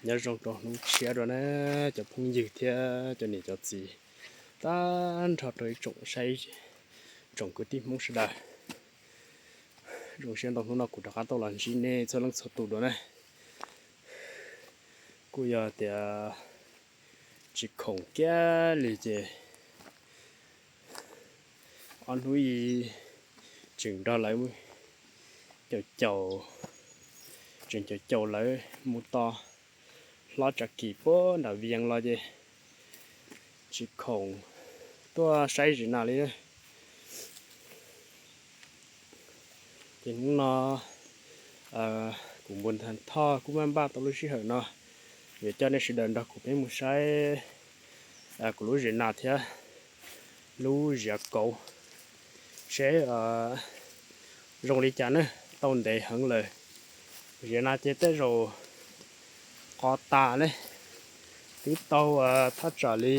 Nyob zoo rau hnub tshiab dua na cov phooj ywg thiab cov niam cov txiv, tag nrho rau ib tsoom saib, tsoom kwv tij Hmoob sawv daws. Zoo siab ntau hnub no kuv rov qab tau los ntsib nej txhua leej txhua tus dua na. Kuj yog tias tsis khoom kiag li ces ob hnub ib tseem nrog lawv caum caum, tseem caum caum lawv mus tos hlob tsa kis puag nram Vias los ces tsis khoom tuaj saib zim nas li. Ces hnub no kuv Npus Thas Thoj kuj maj npaj tau lub sij hawm no yuav coj nej sawv daws nrog kuv peb mus saib kuv lub zim nas thiab lub ziav kauv seb zoo li cas na. Tau ntev heev lawm, zim nas ces tej zaum qos tas ne, twb tau thaj tsam li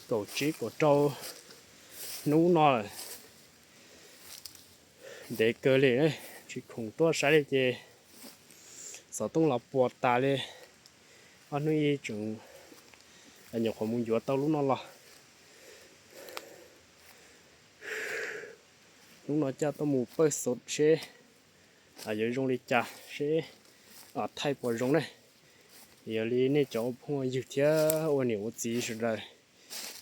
kaum tsib kaum rau hnub no lawm. Ntev kawg li, tsis khoom tuaj saib li ces xov tooj los puas tas li. Ob hnub ib tseem nyuam qhuav mus yuav tau lub no los. Hnub no coj tuaj mus pawj xov seb yuav zoo li cas, seb thaij puas zoo ne. Yog li nej cov ua phooj ywg thiab ua niam ua txiv sawv daws,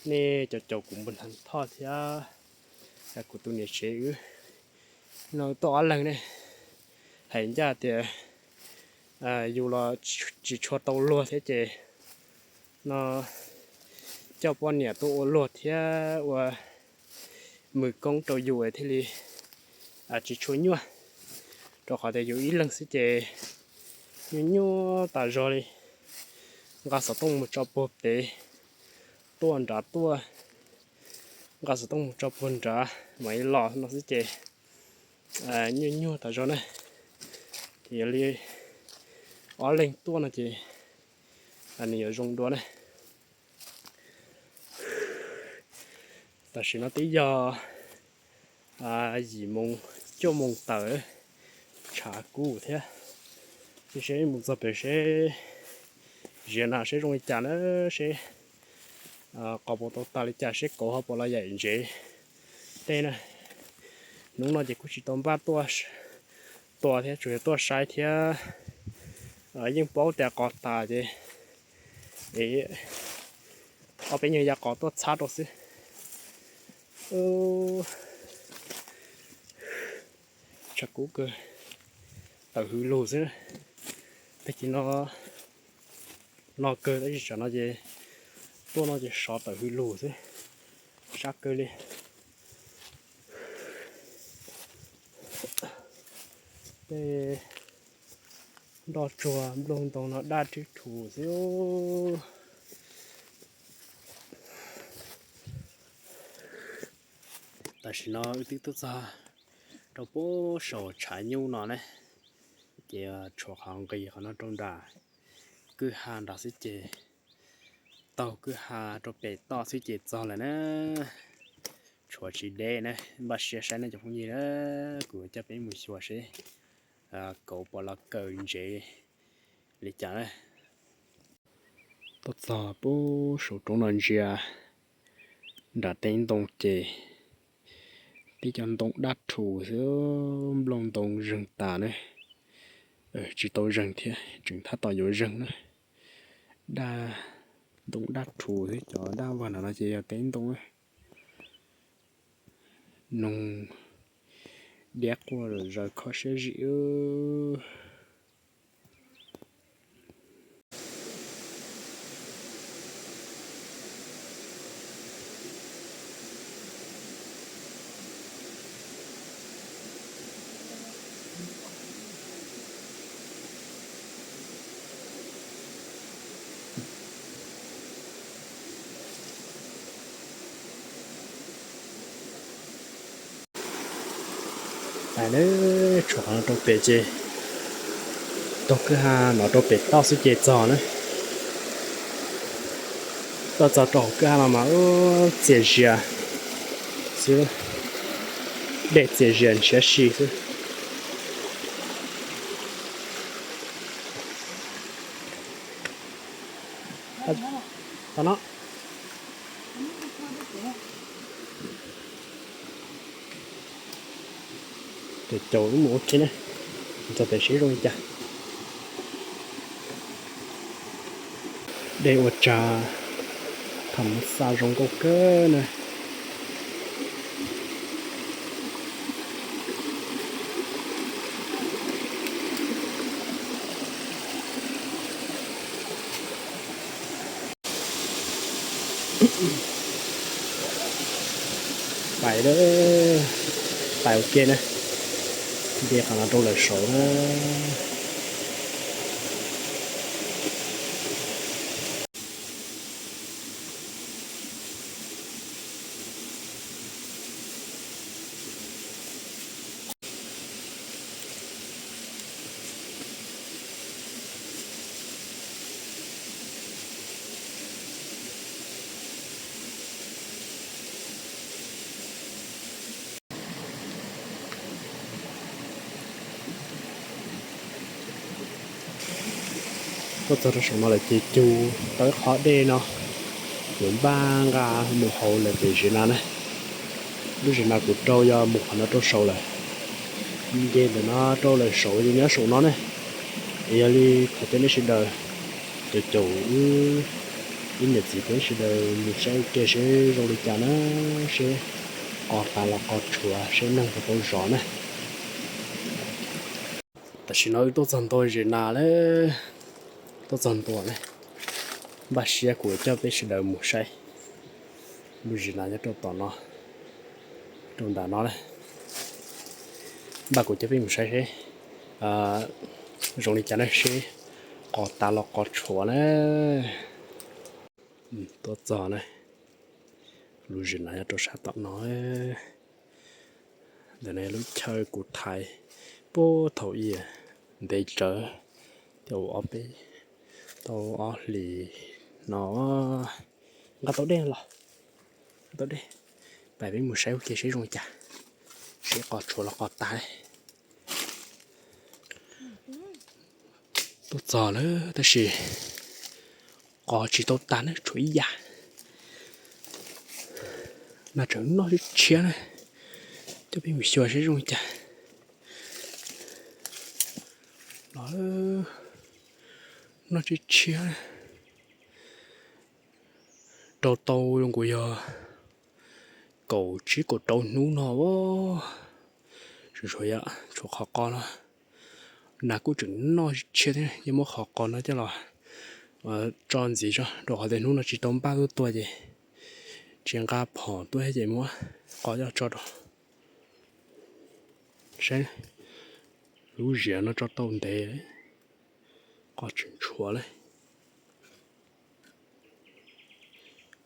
nej cov caum kuv Npus Thas Thoj thiab kuv tus niam tsev wb no tuaj ob leeg ne, hais ncaj tias yus los tsis tshua tau luag thiab ces no coj poj niam tuaj ua luag thiab ua mws koob rau yus thiaj li tsis tshua nyuaj, rau qhov tias yus ib leeg xwb ces nyuaj nyuaj tas zog li. Nqa xov tooj mus tso puag pem, tuaj nrad tuaj, nqa xov tooj mus tso puag nrad mam li los no xwb ces nyuaj nyuaj tas zog na. Ces yog li ob leeg tuaj no ces nws yuav zoo dua na. Tam sim no twb yog yim moos cuaj moos tawm, tshav kub thiab. Ces seb mus txog pem seb ziav nas seb zoo li cas na, seb qos puas tau tas li cas, seb kauv ho puas los yaim ntsev tej na. Hnub no ces kuj tsis tau npaj tuaj tua thiab, tsuas yog tuaj saib thiab. Yeej paub tias qos tas ces ob peb nyuag ya qos tuaj txhab rau xwb. Tshav kub kawg, tawm hws lug xwb. Tag kis no no kawg tab sis tsam no ces tuaj no ces sov tawm hws lug xwb, sab kawg li. Tej nroj tsuag nplooj ntoo no daj rhwv rhus xwb. Tam sim no wb twb tuaj txog rau puag saum tshav nyuj no ne, ces tshuav qhov nqis qhov no rau nram kwj ha nrad xwb ces, taug kwj ha rau pem toj xwb ces txog lawm na. Tshuav tsis deb na, npaj siab saib nej cov phooj ywg na, kuv coj peb mus xyuas seb kauv puas los kawm ntsev li cas na. Tuaj txog puag saum roob no ntsia nram teb ntoo ces tib co ntoo daj rhus xwb, nplooj ntoo zeeg tas na. Tsis tau zeeg thiab, tseem tab tom yuav zeeg na. Daj, ntoo daj rhus xwb, cov daj vag nrad no ces yog teb ntoo. Noog diab quaj zom zaws kho siab zim. Ais, tshuav qhov no rau pem ces taug kwj ha no rau pem toj xwb ces txog na. Tuaj txog rau hauv kwj ha no mas ub txias zias xwb, dej txias zias ntshiab si xwb. Tau no. Caum caum wb mus ua ke na, txog pem seb zoo li cas. Dej ua tsav, tham xa zoo nkauj kawg na. Pais, pais ua ke na, nce qhov no rau lawm saud na. Tuaj txog rau saum no lawm ces cug tau ib qho dej no, yuav npaj nqa mus hauv lawm pem zim nas na. Lub zim nas kuv rau yog mus qhov no rau saud lawm. Nce ntawm no rau lawm saud ces nyob saum no ne. Es yog li thov caw nej sawv daws, caum caum wb ib niam txiv peb sawv daws mus saib ua ke seb zoo li cas na, seb qos tas los qos tshuav seb neeg puas tau zov na. Tam sim no wb tuaj txog ntua zim nas lawm, tuaj txog ntua na, npaj siab kuv coj peb sawv daws mus saib lub zim nas nyob rau tom no, rau nram no na. Npaj kuv coj peb mus saib seb zoo li cas na, seb qos tas los qos tshuav na. Tuaj txog na, lub zim nas nyob rau sab tom no. Ntawm no lub chaw kuv thaiv puag thaum ub ntev tsawv, thiab ua ob peb, tau ob hlis no. Nqa tau dej los, nqa tau dej, pais peb mus saib ua ke seb zoo li cas, seb qos tshuav los qos tas. Tuaj txog lawm tab sis qos tsis tau tas na, tshuav ib yam. Nas tseem noj tshiab tshiab na, coj peb mus xyuas seb zoo li cas. Los noj tshiab tshiab, rau tau zoo nkaus yog kaum tsib kaum rau hnub no. Tshuav, tshuav qhov qos no, nas kuj tseem noj tshiab thiab. Yog muab qhov qos no coj los tso ntxiv tso, rau qhov tias hnub no tsis tau npaj tuaj tua ces tsis nqa phom tuaj thiab ces muab qos coj tso rau. Saib, lub zim no tso tau ntev, qos tseem tshuav lawm.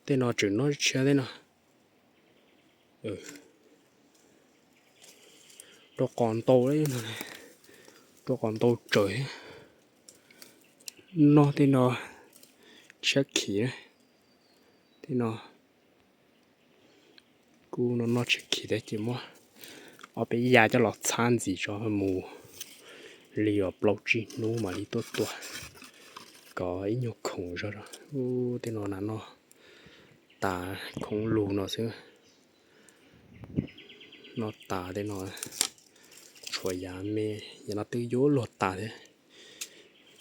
Tej no tseem noj tshiab tej no. Rau qos ntau, rau qos ntau tsawv thiab. Noj tej no tshiab khiv, tej no kuj noj noj tshiab khiv thiab ces muab ob peb yam coj los txhab ntxiv tso mus li uas plaub tsib hnub mam li tuaj tua kom ib nyuag khoom zog. Ub, tej no nas noj tas khoov lug no xwb. Noj tas tej no, tshuav yav me, yav no twb yuav luag tas thiab.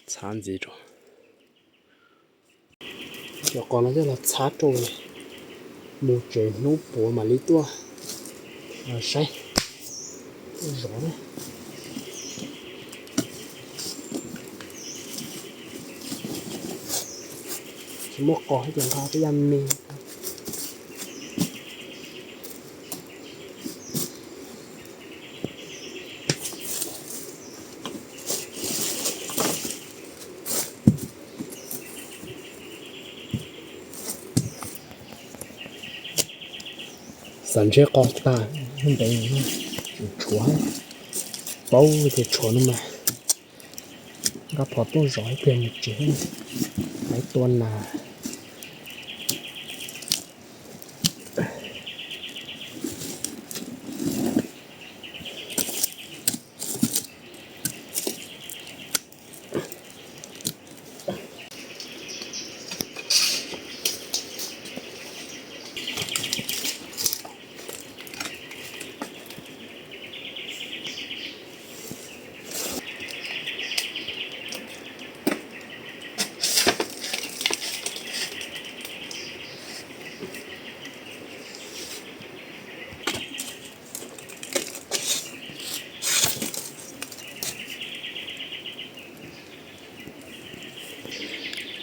Txhab ntxiv rau. Cov qos no coj los txhab rau, mus tsev hnub puav mam li tuaj saib, tuaj zov na. Tsis muaj qos ces nqa tej yam me. Xav ntshe qos tas, ntev, tshuav, paub tias tshuav no mas nqa phom tuaj zov ib pliag mus tsev, mus tua nas.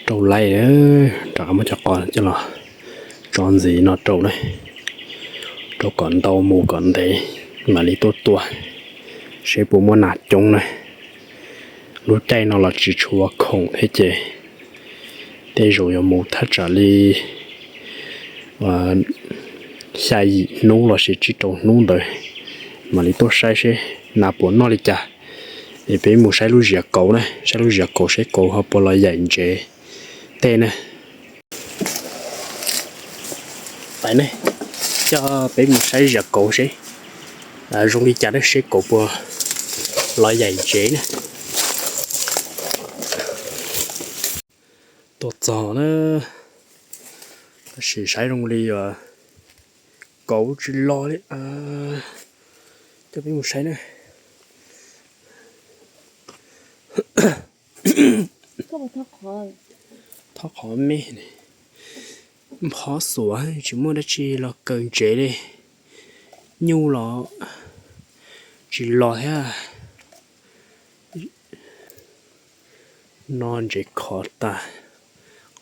Rau laij, rov qab muab cov qos coj los tso ntxiv no rau na, rau kom ntau mus kom ntev mam li tuaj tua, seb puas muaj nas coob na. Lub caij no los tsis tshua khoom thiab ces tej zaum yuav mus thaj tsam li xya yim hnub los sis tsib rau hnub ntawd mam li tuaj saib seb nas puas noj li cas. Es peb mus saib lub ziav kauv na, saib lub ziav kauv seb kauv ho puas los yaim ntsev tej na. Pais ne, coj peb mus saib ziav kauv seb zoo li cas na, seb kauv puas los yaim ntsev na. Tuaj txog na, tab sis saib zoo li kauv tsis los li. Coj peb mus saib na. Thob qhov me, nphob xuav tsis muaj dab tsi los kaw ntsev li. Nyuj los tsis los thiab. No ntsev khov tas,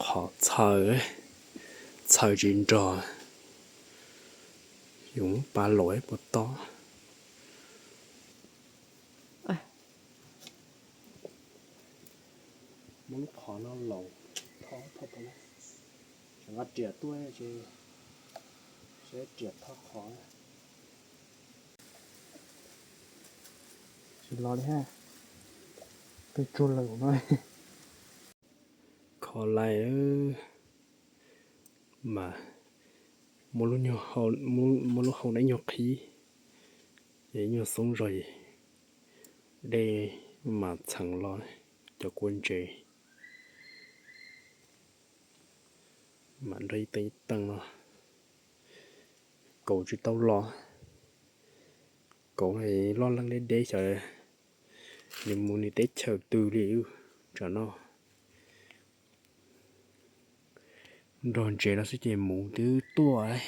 qhov txhaws, txhaws tsis nrog. Yus lub pas laus puas tob. Muab lub qhov no laus, thob thob tau na, tseem nqa riam tuaj, seb riam thob qhov. Tsis los li hab, peb tsuag lawm no. Kho laij mas muab lub hau na nyuag qhib, es nyuag xoob zog es dej mas txheem los cov kua ntses. Mam nrog ib teev ib teev no. Kauv tsis tau los, kauv loj leej deb deb xyov nws mus nws teb chaws twg li. Tsam no nrog ntses no xwb ces mus twb tuaj.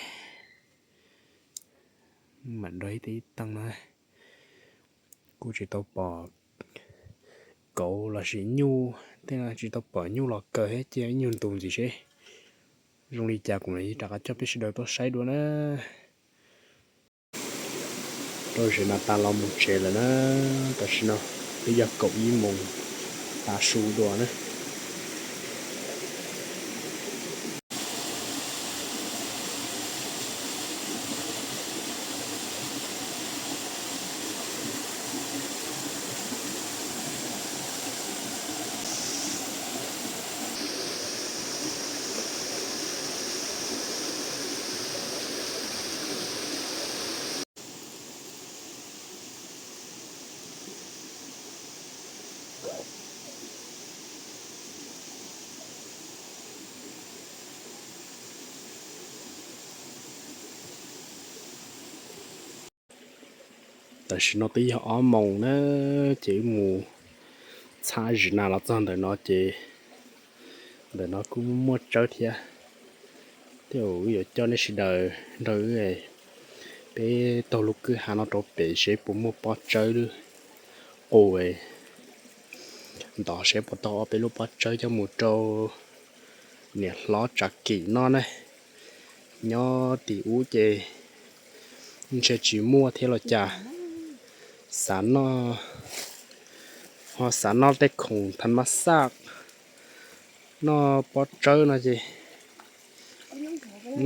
Mam nrog ib teev ib teev no. Kuj tsis tau pom kauv los sis nyuj, tej no tsis tau pom nyuj los kaw thiab, cia ib nyuag ntus ntxiv seb zoo li cas kuv mam rov qab coj peb sawv daws tuaj saib dua na. Rau zem no tas los mus tsev lawm na, tam sim no twb yog kaum ib moos tav su dua na. Tam sim no twb yog ob moos na, ces wb mus txhab zim nas los txog ntawm no ces ntawm no kuj muaj tsawb thiab. Tej zaum wb yuav coj nej sawv daws nrog wb peb taug lub kwj ha no rau pem seb puas muaj pob tsawb qus, ntov seb puas tau ob peb lub pob tsawb coj mus rau niam hlob Tsav Kim noj ne. Nyob tim ub ces ntshe tsis muaj thiab los cas. Xav noj, ho xav noj tej khoom thav mab xaj, noj pob tsawb no ces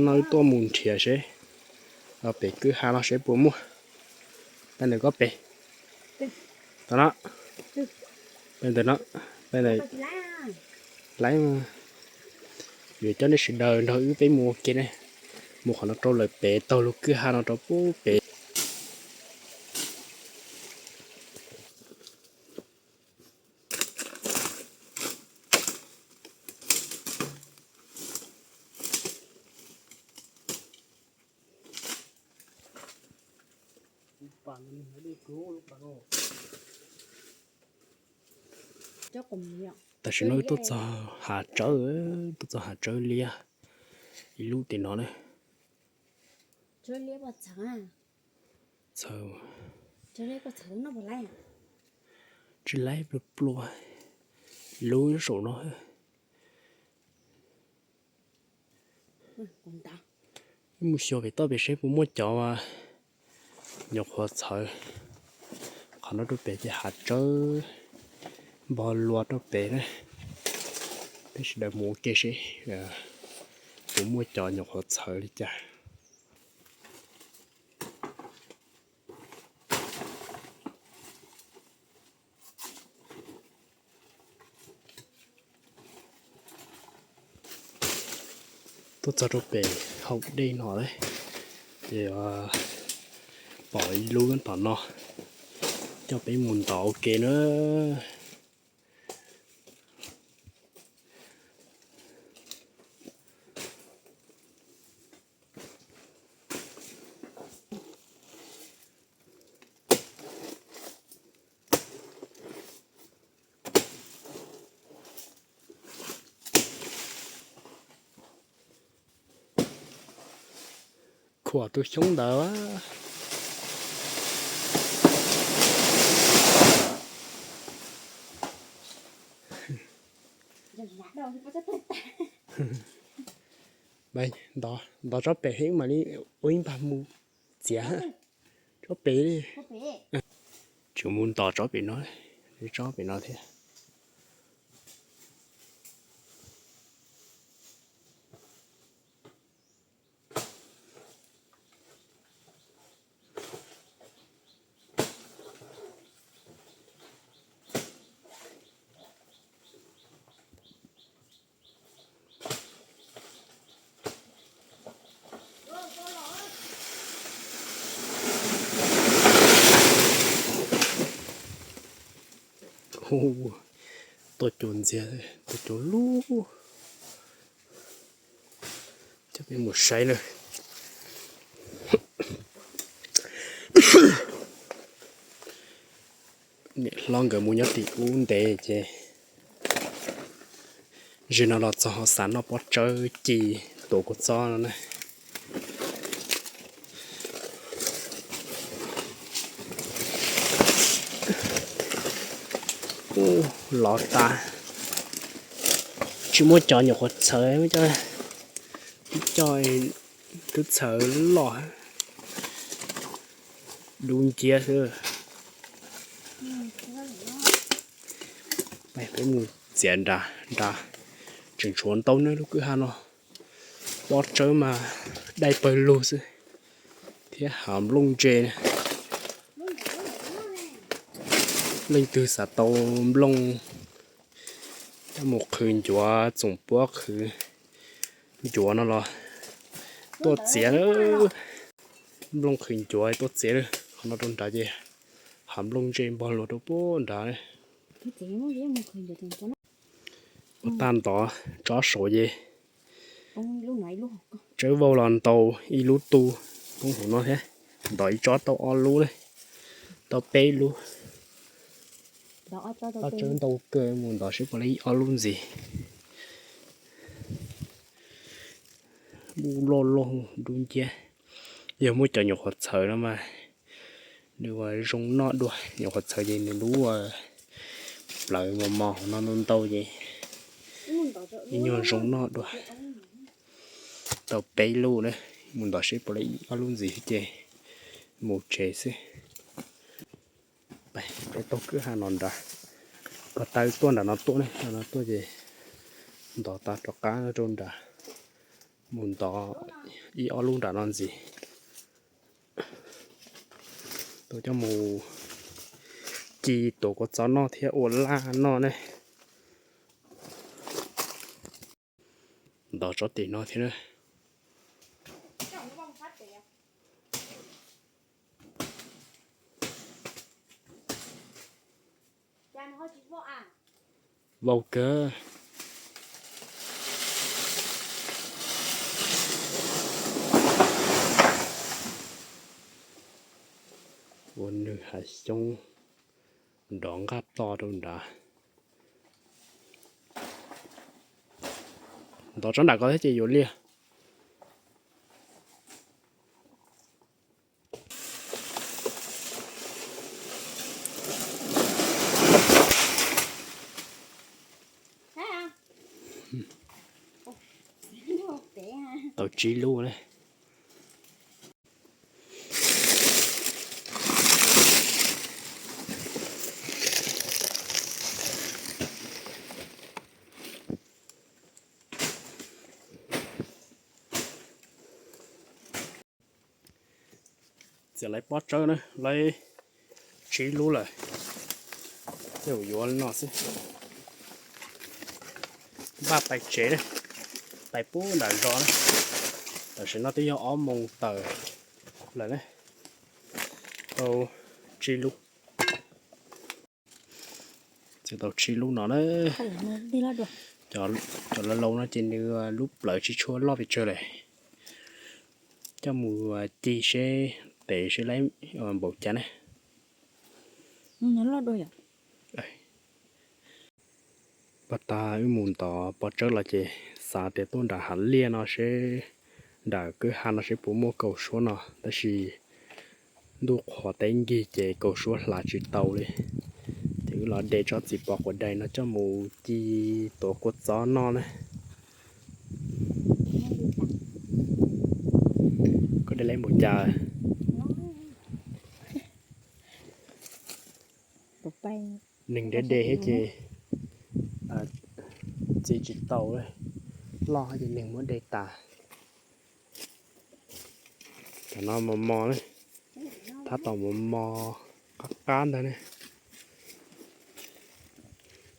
no wb tuaj mus nrhiav seb pem kwj ha no seb puas muaj. Peb ntawm koj pem, tom no, peb ntawm no, peb ntawm, laiv, yuav coj nej sawv daws nrog wb peb mus ua ke ne. Mus qhov no rau lawm pem taug lub kwj ha no rau pub pem. Tam sim no tuaj txog hav tsawb, tuaj txog hav tsawb liab ib lub tim no na. Txhaws, tsis laib pluas pluas, lub saum no. Mus xyuas pem toj pem seb puas muaj cov nyuam qhuav txhawv. Qhov no rau pem ces hav tsawb npog lua rau pem na. Peb sawv daws mus ua ke seb puas muaj cov nyuam qhuav txhawv li cas. Tuaj txog rau pem hauv dej no lawm, ces pom ib lub tom no, coj peb mus ntov ua ke na. Khuam tus xyoob ntawd. Ntov tsob pem heev mam li ua ib npag mus txiav tsob pem li. Tseem mus ntov tsob pem no, tsob pem no thiab. Tuaj cuag ntxiag, tuaj cuag lub. Coj peb mus saib na. Niam hlob nkawd mus nyob tim ub ntev ces zaum no los txog ho xav noj pob tsawb ci tuav kua txob no na. Lov tas, tsis muaj cov nyuam qhuav txhawv, coj twb txhawv loj, dub nciab xwb. Peb mus txiav nrad, nrad tseem tshuav ntau na lub kwj ha no. Pob tsawb mas dai pawg lug xwb, thiab hav nplooj ntse. Leej twg xav tau nplooj coj mus qhwv ncuav, txoom puab qhwv ncuav no los tuaj txiav. Nplooj qhwv ncuav tuaj txiav, qhov no rau nrad ces hav nplooj ntse npog luas rau puag nrad. Ua tag ntov tsob saud ces tsawb vau los ntau ib lub tu poob hauv no thiab. Ntov ib tsob tau ob lub ne, tau peb lub. Tsob tsawb ntau kawg, mus ntov seb puas li ob lub ntxiv. Lub loj loj dub nciab. Yog muaj cov nyuam qhuav txhawv no mas nws ua zoo noj dua. Nyuam qhuav txhawv ces nws lub plawv mos mos hauv no ntau ntau ces ib nyuag zoo noj dua. Tau peb lub na, mus ntov seb puas li ob lub ntxiv ces mus tsev xwb. Peb taug kwj ha no nrad, ko taw tuaj nram no tuaj ne, no tuaj ces ntov tas rov qab rau nrad, mus ntov ib ob lub nram no ntxiv. Tuaj coj mus ci tuav kua txob noj thiab ua laj noj ne. Ntov tsob tim no thiab na. Vau kawg. Ua nws hav xyoob nrov nqaj to rau nrad. Ntov tsob nram ko thiab ces yuav liaj. Tau tsib lub na. Txiav lawv pob tsawb na, lawv tsib lub lawm, tej zaum yuav li no xwb. Npaj pais tsev na, pais puag nram zos na. Tam sim no twb yog ob moos tawm lawm na. Tau tsib lub. Txiav tau tsib lub no na. Cov laus laus no ces nws lub plawv tsis tshua loj pes tsawg lawm. Coj mus ci seb tes seb laib npaum cas ne. Pog tag wb mus ntov pob tsawb los ces xav tias tuaj nram hav liaj no seb, nram kwj ha no seb puas muaj kaus suab no, tab sis ntuj qhuav teb nkig ces kaus suab hlav tsis tau li. Ces wb los de tsob txiv pos quav dais no coj mus ci tuav kua txob noj na. Koj de laib npaum cas? Neeg de de thiab ces txiv tsis tau, loj ces neeg muab de tas. Cov no mos mos na, tab tom mos mos qab qab ntag ne.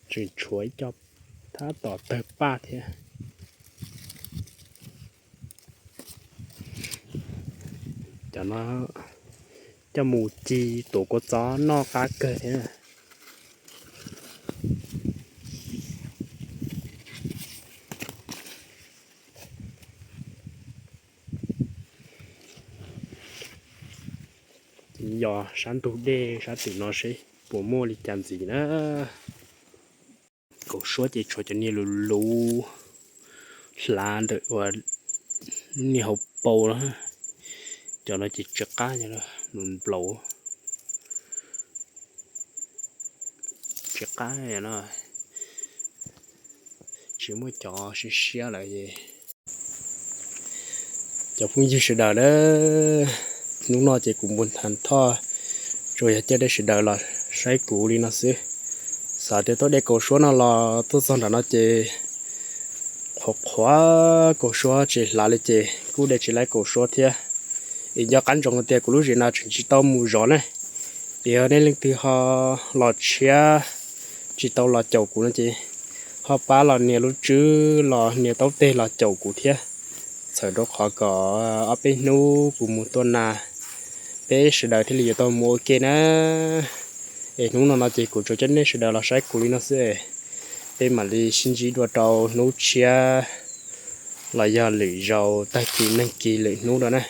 Tseem tshuav ib co tab tom tawg paj thiab. Cov no coj mus ci tuav kua txob noj qab kawg thiab. Yos sab ntug dej sab tim no seb puas muaj li cas ntxiv na. Kaus suab ces tshuav cov niag luv luv hlav ntawm ua niag hauv paus no. Cov no ces tsis qab, cov no nplaum nplaum, tsis qab no. Tsis muaj cov siab siab lawm. Cov phooj ywg sawv daws na, hnub no ces kuv mus thav thoj, tsuas yog caij dej sawv daws los saib kuv li no xwb. Xav tias tuaj de kaus suab no los tuaj txog nram no ces qhuav qhuav kaus suab tsis hlav li ces kuj de tsis laib kaus suab thiab. Es nco qab ntsoov tias kuv lub zem no tseem tsis tau mus zov ne. Es yog nej leej twg ho los tshiab tsis tau los caum kuv no ces ho pab los nias lub tswb los nias taub teg los caum kuv thiab. Txhawm rau qhov kom ob peb hnub kuv mus tua nas, peb sawv daws thiaj li yuav tau mus ua ke na. Es hnub no no ces kuv tsuas coj nej sawv daws los saib kuv li no xwb. Peb mam li sib ntsib dua rau hnub tshiab los yog lwm zaus tag kis neeg kis lwm hnub dua na.